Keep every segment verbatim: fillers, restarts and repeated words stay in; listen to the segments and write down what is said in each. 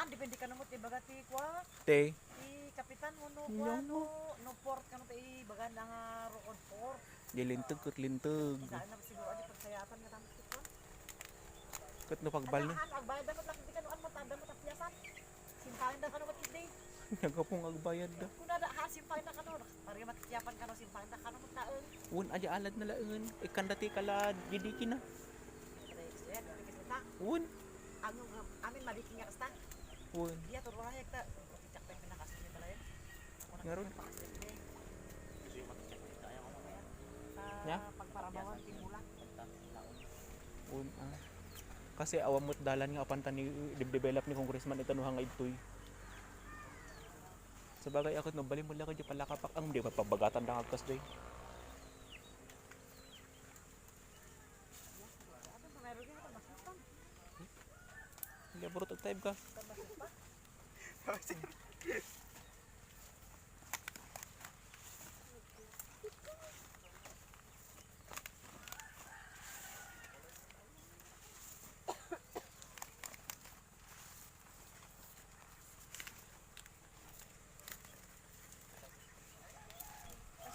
Depende kano met ti ibaga ti kua. Te. Ti kapitan wenno kua, no, no port kano ti ibaga na nga road port. Di linteg ket linteg. Saan na siguro, di pagsayaatan nga tamat ti kua. Ket no pagbal na. Ano, ano, agbayad da met laeng ti kano, ano, matanda met a piasan. Simpangin da kano met ketdi. Nagapong agbayad da. Kuna da, ha, simpangin da kano. Pari matikiapan kano, simpangin da kano met laeng. Wen, adi alad na laengen. Ikkanda ti kala, didiki na. Wen. Ang, amin madiki nga kasta. Wen. Dia, turun na, hekta. Cakpek na kasi ni pala yun. Ngarud. Nya? Pagparabawan ti mula. Un, ah. Kasi awan met dalan nga apanta ni, de-, develop ni Congressman Itanuha nga idtoy. Sabagay, ako, no, bali mo lang kayo palakapak ang di mapabagatan na agkas, day. Hindi, burot, agtayb ka. Kasi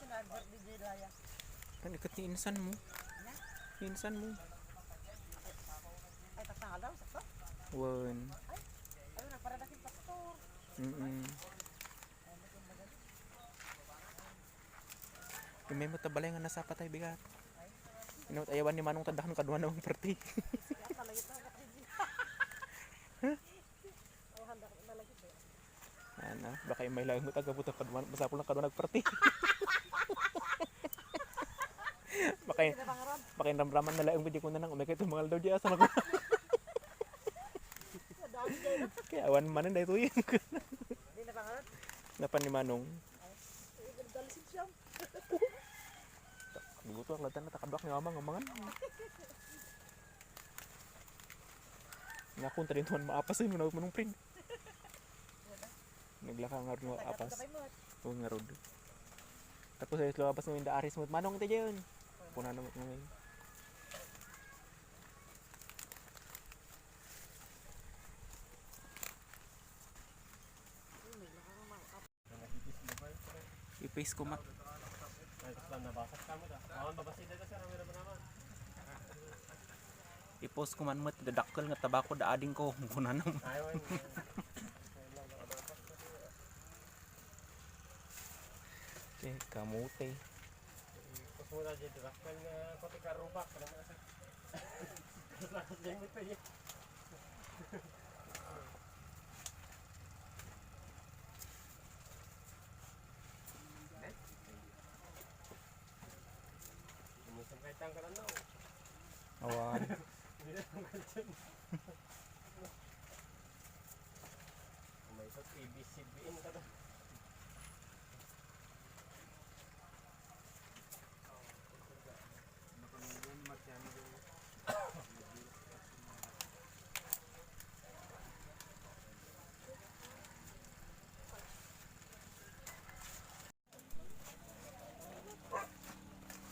na-birthday di Laya. Kan ikat ni insan mo. Na? Ni insan mo. Ay, takna nga daw, sakto? Wen. Ay, ayun, nagparadaking pastor. Mm-mm. Imay mo tabalay nga nasapa tayo bigat. Inut ayawan ni Manong tadahan kadwa na ang party. Ano, baka imay lang mo taga buta kadwa, masapul na kadwa nagparty. Baka, baka inramraman na lang mo di ko na nang umikay tumangal daw di asa na ko. Kaya awan manen dahil tuyin ko. Napan ni Manong. Buto ang latan na takabak ni Mama nga mangan. Nga kung tayo tuwan maapas ay manawag manong prin. Naglaka nga rin maapas. Oo nga rod. Tapos ay lumabas mo yung daaris mo. Manong ito dyan. Puna naman mo ngayon. Ipaste ko man. I-post ko man met, dadakkel nga tabako da ading ko, kunana. Okay, kamote. I-post mo na dyan, dadakkel nga kote karubak. Awan. May sa A B C B N ka na.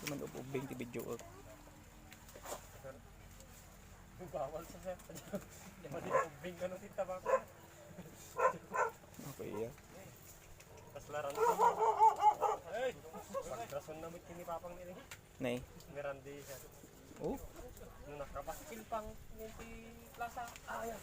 Di man ub-ubbing ti video, oh. Bawal sa sir. Di man ub-ubbing, ano, ti tabako. Okay, yeah. Tas laran. Hey! Pagkrason na mo kinipapang nila. Nay. Miranda siya. Oh? Nung nakabaskil pang yung ti plaza. Ah, yan.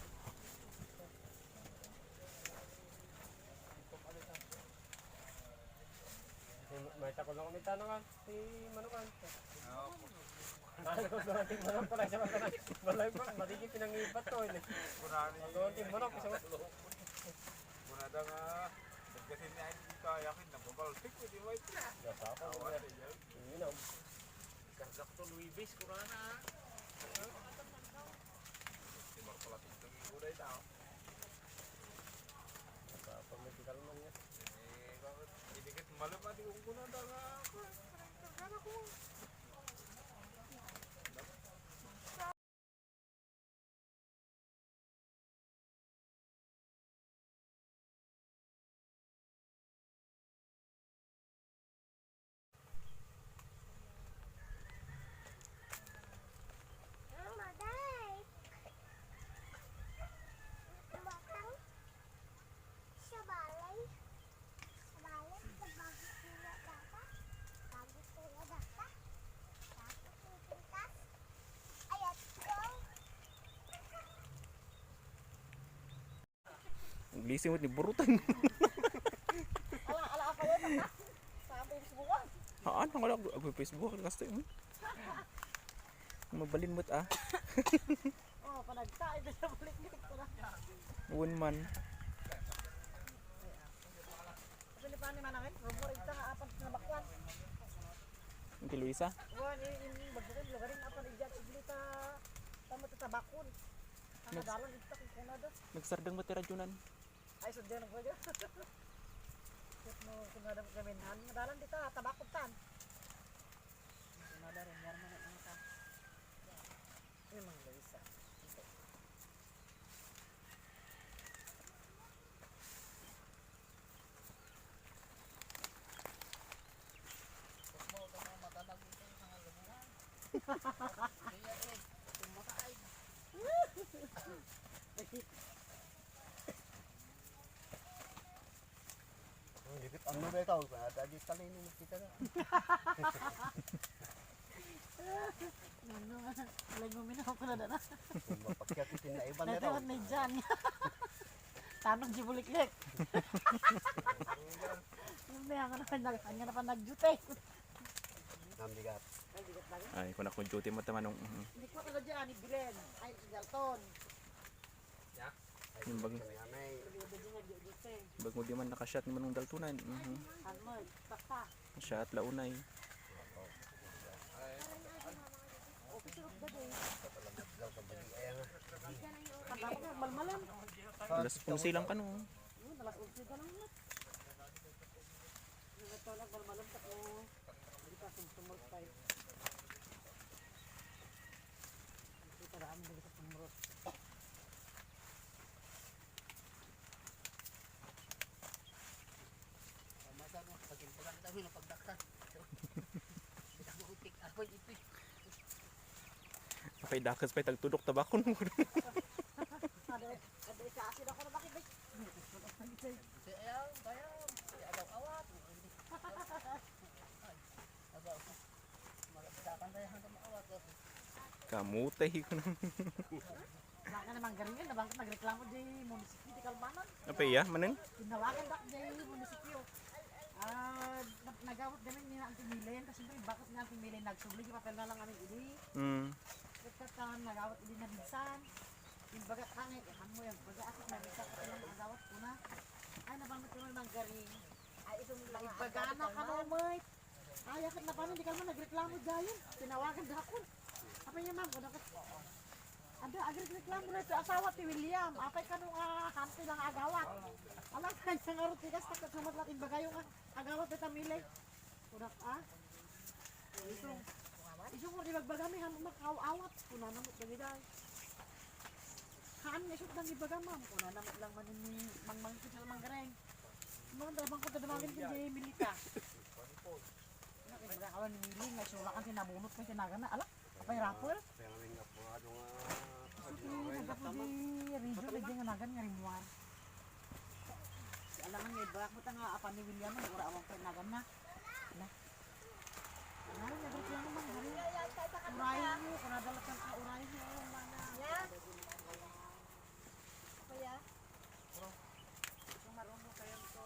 May tako lang kami tanong, ah. Si Manukan. Ano ko lang, ti Manok pala siya, wala na. Wala pa, matigil pinangibat to, eh. Wala na. Wala, ti Manok, isa. Wala na nga. Kasi niya, hindi tayo, akin, nababaltik, di ba ito? Nasa ako, awan, wala. Yun, ah. Karga ko to, Louis Vuitton, kurana, ah. Si Mark pala, tingnan ko na ito, ah. Nasa ako, medical man niya. Eh, bakit? Idikit malam, adi kong kuna, dala, karga ko. Blessing met ni burutan. Ala, ala, ako yun, ala. Sa Facebook, ah. Haan, ang ala, ag-Facebook, kasi, hmm. Mabalin met, ah. Oh, panagta, ito sa balik-balik ko na. Wen man. Kasi ni Pani Manangin, rumor ita nga apat na bakwan. Ang kay Luisa? Wen, in, in, bagbukan, lugaring apat na ijat, siglita, tama ta tabakon. Ang Nags- dalan ita, kung kuna da. Nagsardeng met ti radyonan. Ay, sudyan ang pwede. Ket no, kung nga dapat gamin, han, madalan dita, tabakot tan. Kung nga daw, rumor man ang ta. Ay, mga Luisa. Ito. Kusmo, ito mga mata na gusto sa mga labuhan. Kaya, eh, kung makaay. Ang gipit, ano ba ito? Ada di talino, kita na. Ano nga? Alam mo, minaw ko na dana. Mapakyat iti naiba na Dati raw. Ni Jan. Tanong di buliklik. Hindi, ang ano pa nag-, ang ano pa nag-duty. Ang bigat. Ay, kung ako duty mo, tamanong, mhm. Hindi ko talaga dyan, ni Bilen. Ay, si Dalton. Yung bag-, bag mo di man nakashot ni Manong Daltonan. Mhm. Shot la unay. Malmalam. Alas onse lang kano. Yun, alas onse ka lang na. Yung ito, nagmalmalam ka po. Hindi ka sumsumot pa eh. Hindi ka daan, hindi ka sumurot. Masa mo, pag-impulan tayo ng pagdaktan. Kita mo, utik, ako, ito. Apay dakas pay tagtudok tabakon mo. Kada, kada ikaasin ako na bakit, bay? Kasi ayaw, ayaw. Kasi agaw awat. Ay, agaw. Mag-, dakan tayo hanggang maawat, oh. Kamutay ko na. Baka naman galing yun, nabangkit nagreklamo di munisipyo di Kalbanan. Apay ya, manen? Tinawagan dak di munisipyo. Ah, nag-, nagawat kami ni Auntie Milen, kasi siyempre, bakit ni Auntie Milen nagsubli, di papel na lang kami, idi. Mm. Nagkatan, nagawat, idi na minsan. Yung baga, kangay, eh, ano mo yan? Baga, ako, nabisa ko lang nagawat ko na. Ay, nabangkit ko naman galing. Ay, itong mga Naibagana ka na, Mike. Ay, akit na pa, hindi ka naman nagreklamo dyan. Tinawagan na ako. Apa niya, ma'am? Ano ka? Ada, agreklamo na ito. Asawa ti William. Apay ka nung, ah, hanti lang agawat. Alam ka, isang arot tigas, takot sa matlat, imbagayo nga. Agawat ito, Mile. Urak, ah? Isong, isong mo, di magbaga mi, han, makaawat. Kuna na mo, dali, dali. Haan nga isut nang ibaga, ma'am. Kuna na mo lang man ni Mang Mang Kid sa Mang Gareng. Mga drabang ko, dadamagin ko, di Milita. Anak, ibaga, awan ni Mili, nga isulakan, sinabunot ko, sinagan na. Ala, apay rapper? Kaya nga, nga, ano nga, Kasi, nagkapo di, region, na di nga nagan nga rimuar. Si alangan nga ibaga ko, ta nga, apan ni William, nga ura awang ko, nagan na. Ala. Ay, nagreklamo man, hari. Urayen mo, kung nadalatan ka, urayen mo, mana. Kaya? Kung marunong kayo ito.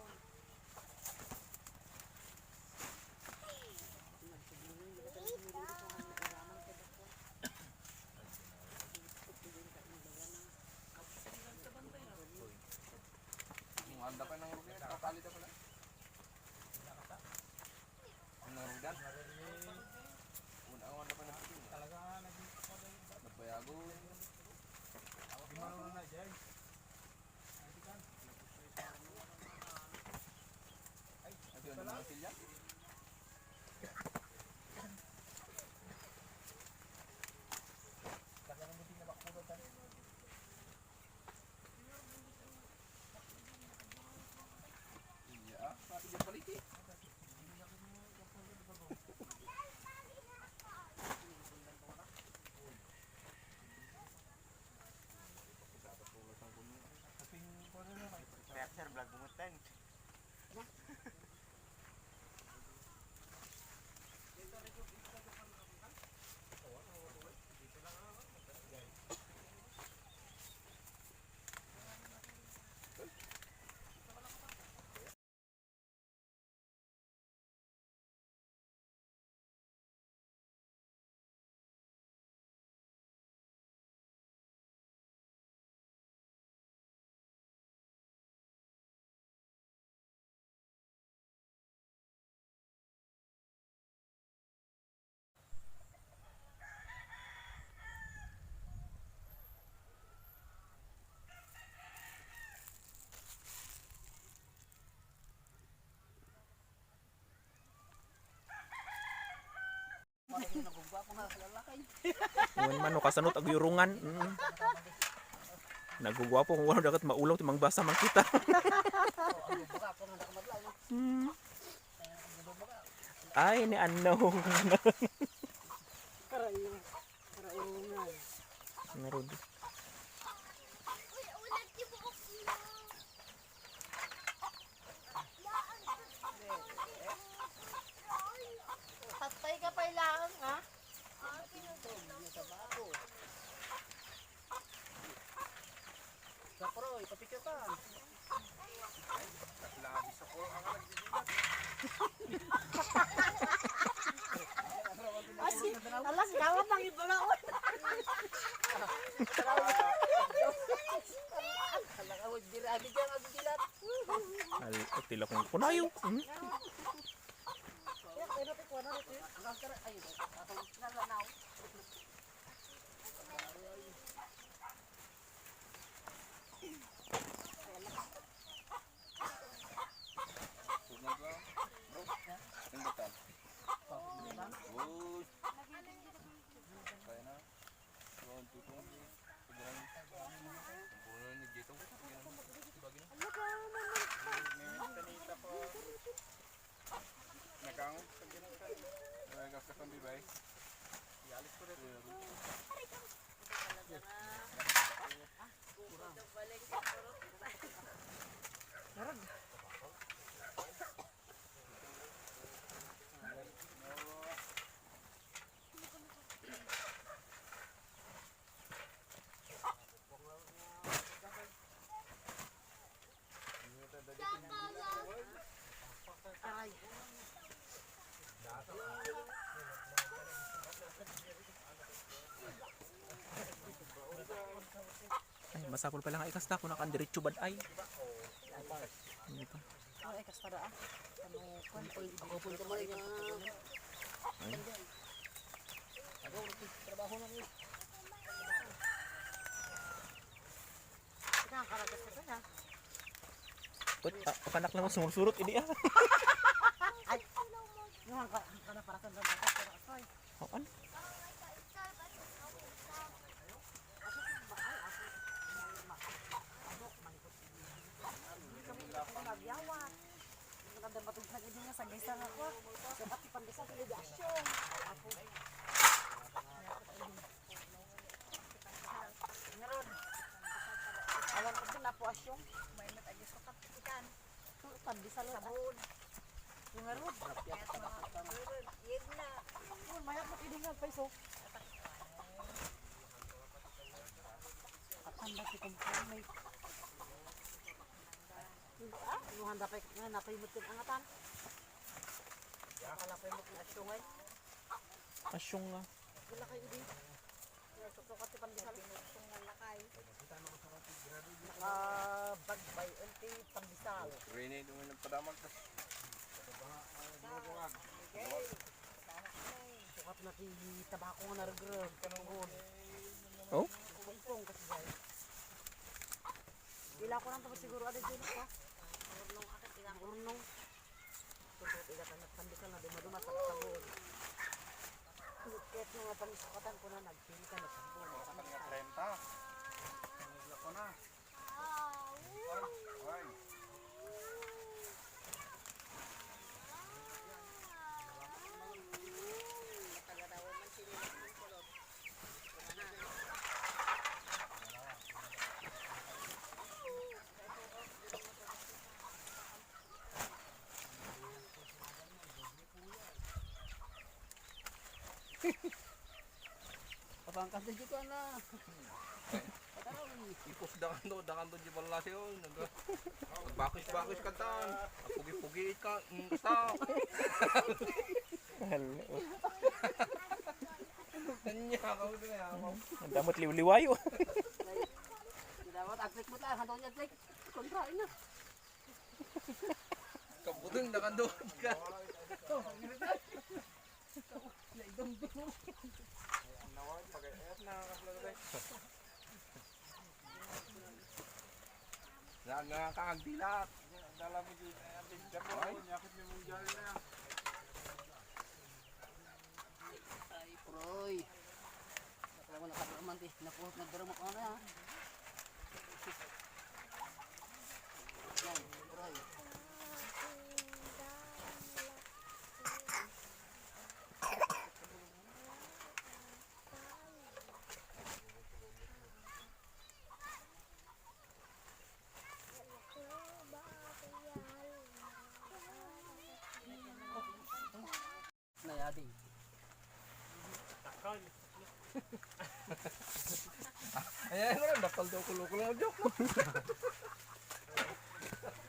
Ang anda pa ng Ruben, papalita pala. Ang narudan. Una, ang anda pa ng Ruben. Talaga, nag-, Nagbayago. Di marunong na, Jay. Ay, ano, ang silya? Talagang buti na bakuro tayo. Iya, ah, pati yung baliti. Sir, sir, vlog mo ten. Wen man no kasano ti agyurungan. Mm. Nagguguapo kung wala daket maulaw ti mangbasa man kita. Mm. Ay, ni ano. Karayo. Karayo nga. Meron. Patay ka pa ilang, ha? Sa pro, ipapicture ka. Ay, labis ako. Ang nagdidilat. Asi, alas, gawat ang ibalaon. Alang awag, dira, abi dyan, abi dilat. Al-, tila kong kunayo. Hmm? Uy. Kaya na. Tuwang tutong. Sobrang. Ang puno na dito. Yan. Bagay na. Kanita pa. Nagang. Nagang ka sa bibay. Ialis ko dito. Talaga na. Balik. Aray. Ay, masapul pala nga ikasta, kung nakandiretso bad ay. Ano pa? Ay, kasta da, ah. Ano, kwan, pag-, ako po ito, may nga. Ay. Ako, trabaho na rin. Ito ang karagas ko, ha? Put, ah, panak lang sumursurot, ini, ah. Ay. Yung ang ka-, ang kana para sa dagat, pero asoy. Haan? Aso, ba, ay, aso. Ano, malikot. Hindi kami, hindi kami nagyawat. Hindi ko nagdamatog sa gini nga sa gisa nga ko. Dapat ipandesal sa ligasyon. Apo. Ngayon, awan mo din, Apo Asyong. May matagis ko kapitan. Pandesal, ah. Sabon. Yung nga, Rod. Yes, mga Rod. Yun na. Yun, mayat mo kiningan pa iso. Ang handa si Kumpong, may. Ah, yung handa pa, nga, napayimot yung angatan. Wala pa yung asyong ay. Asyong nga. Wala kayo din. Susukat si pandesal. Naka-bag by L T pandesal. Rene, doon yung nagpadamag. Okay. Sukat na ti tabako nga naregreg. Kanungon. Oh? Kumpong kasi, guys. Ila ko lang tapos siguro ada dyan pa. Urnong akit, ila ko. Urnong. Tungkol ila ka nagpandesal na dumaduma sa sabon. Kahit mga panisukatan ko na nagpili ka na sabon. Mga treinta. Ano ko na? Ay, ay. Patangkas na dito, ana. Ipus da kanto, da kanto di pala siya, oh. Nag-, nagbakis-bakis ka tan. Pugi-pugi ka, mm, basta. Hala, oh. Kanya ka, oh, kaya ako. Ang damot liwliwayo. Dapat aglik mo tayo, hantong niya aglik. Kontrain na. Kabuteng na kanduan ka. Naidong-dong. Ay, ang nawag, pag-ayat na, kasulagay. Nagngangakang dilat. Dala mo dito, ay, ang pizza ko. Ay. Nyakit ni Mong Jolly na yan. Roy. Alam mo, nakadurman ti. Napuhot na durman ko na, ha? Yan, Roy. Nayading. Ay, ay, ay, dakkel ti ukulukul mo, Jok.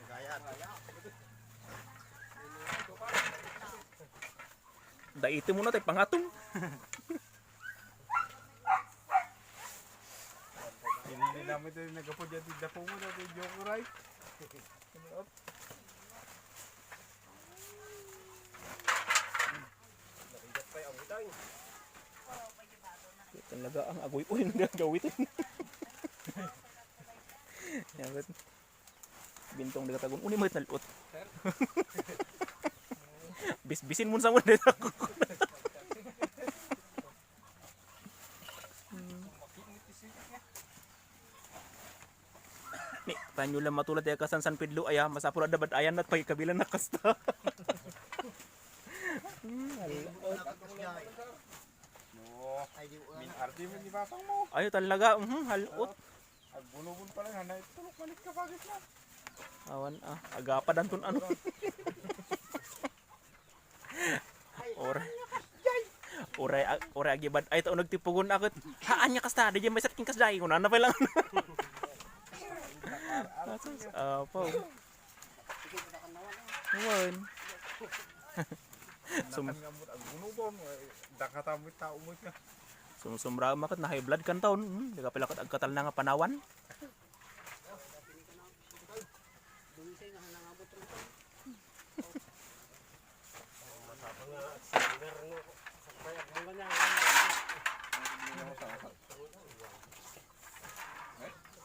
Gaya, gaya. Daitem mo na, tay pangatom. Hindi namin tayo nagkapo dyan, ti dapo mo na, ti Joko, right? Talaga ang agoy-oy na gagawin. Yan, ba't bintong nagatagon? Uni, mahit na luot. Bisbisin mo sa mo dito. Ni, tanyo lang matulad ti kasan San Pedro, aya, masapul a dabad ayan at pagkabilan na kasta. Hmm, hal-ot. No. Min-arte mo ni papang mo. Ayo talaga, mhm, hal-ot. Agbunubon pa lang, hana, itulok manik ka bagis na. Awan, ah, agapadan ton ano. Uray. Uray, ag-, uray agibad. Ay, tao nagtipugon na ket. Haan nga kasta, di dyan may satking kasjay. Kunana pa lang. Asus, apo. Wan. Sum- Nakan nga mo, agunubon, eh, dakata mo, tao mo ka. Sumsumra maket na high blood kan taon. Hmm, di ka pala ket agkatal na nga panawan.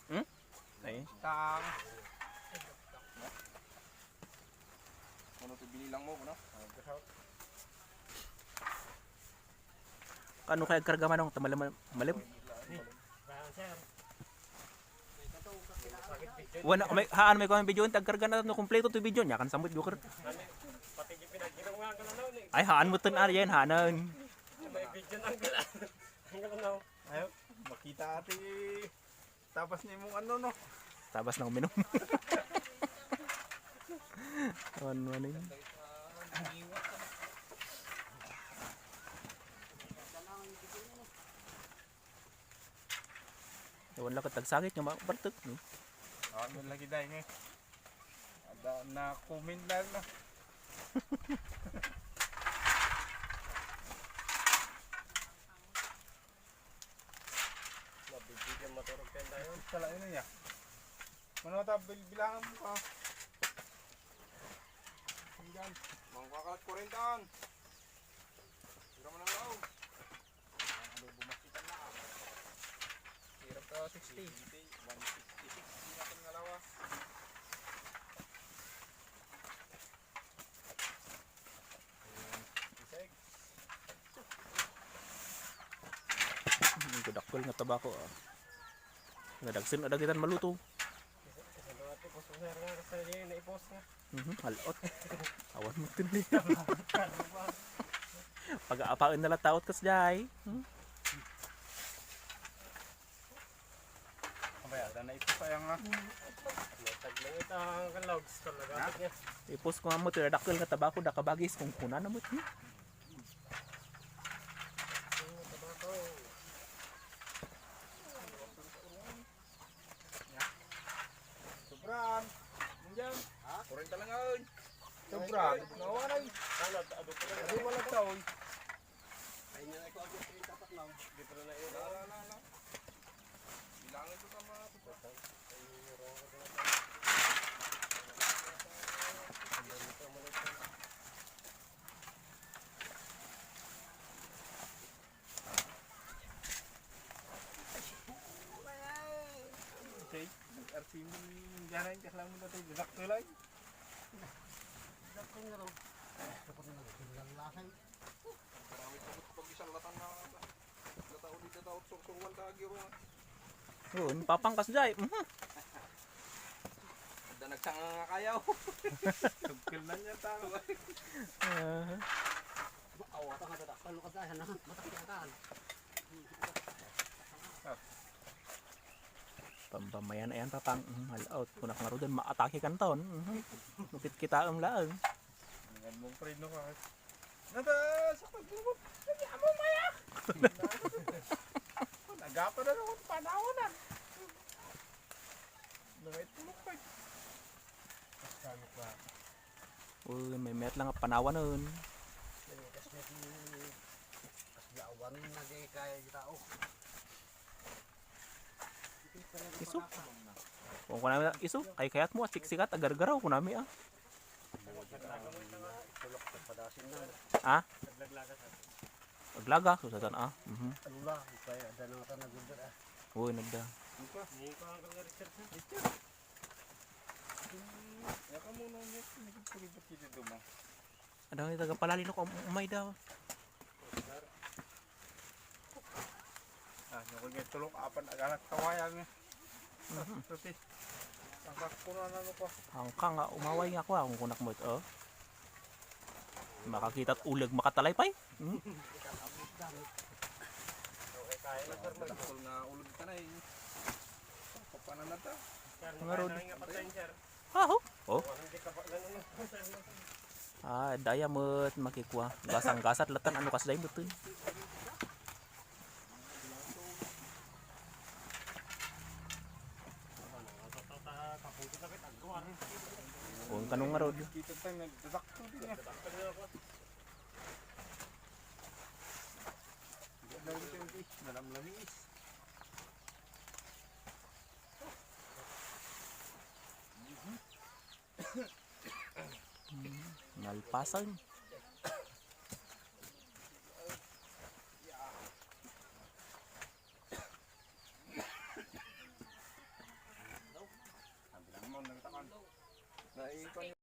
Hmm? Ay. Tang. Ano to binilang mo, no? Kano kaya agkarga manong? Tamalem-, malem? Wana, may, haan, may kuwan video, agkarga na no, kompleto to video niya, kan samot joker. Ay, haan mo tun, Arian, hanan. May video ng gala. Ang gala na. Ayo, makita ati. Tapos ni mong ano, no? Tabas na uminom. Ano, ano yun? Ewan lang ket tagsangit nga ma-, bartek, no? Awan man lagi dahil nga. Ada na comment lang, no? Mabibigyan maturog kayo tayo. Kala ina niya. Mano ta bil-, bilangan mo ka. Tingnan. Mangkakalat kwarenta. Tira mo na lang. Ang ano, bumakitan na. Hirap ka, sixty. One sixty-six. Hindi natin ngalawa. Ang kadakkel nga tabako, ah. Nga dagsen a dagitan maluto. Mhm, hal-ot. Awan mo tindi. Pag-aapaen na lang taot kasjay. Hmm? Abay, ada na ito sayang, ah. May taglangit ang kalogs talaga. Ha? Ipos ko nga mo, ti dakkel nga tabako, dakabagis, kung kuna na mo, hmm? Sobran. Nandiyan. Ha? Kwarenta lang, oy. Sobran. Nawalan. Ano, ado ko lang. Ado mo lang, oy. Ay, nga, ako, ako, treinta pa lang. Di pa na, eh. La, la, la, la. Bilangan ko sa mga supporter. Okay, nag-R C mo yung dyan ay, kasama mo na tayo, dakto lang. Dakto nga raw. Kapag nagpinlalasay. Ang garamit ko pag isang latan na lata ulit na taot sursuruan ka, Giro. Oo, ni Papang kasjay. Mhm. Adda nagsanga nga kayaw. Tugkil na niya tao. Ah. Awatan ka, dadakpan mo ka dahil na. Matakyakan. Pambamayan ayan, Papang. Mm, all out. Kunak nga rudan, maatake kan taon. Mhm. Nukit kita ang laang. Ngan mong preno ka. Nata, sa paglubog. Hindi amo maya. Nagapa na naman panawanan. Nangay tulog pa. Mas kami pa. Uy, may met lang panawanan. Kasi, kasi, kasi awan na di kaya kita, oh. Isu? Kung kunami, isu, kay kayat mo, siksikat, agargaraw, kunami, ah. Ha? Aglaga, susatan, ah. Mhm. Uy, nagda. Adang iti taga palali no, um-, umay daw. Ah, no, kung tulok, apan aganak kawayang, eh. Mhm. Tuti. Ang kakuna na, no, ko. Ang ka nga, umaway nga ko, ang kunak mo ito, oh. Makakita't ulag, makatalay pa'y. Hmm? Dakkel nga ulag ka na, eh. Papananata. Nga rod. Aho? Oh? Ah, daya met makikua. Gasang-gasat latan ano kas day met. Oh, kanong nga rod. Kita tayo, nagdadakkel din, eh. Dalam lamis. Hmm, nalpasan. Naipan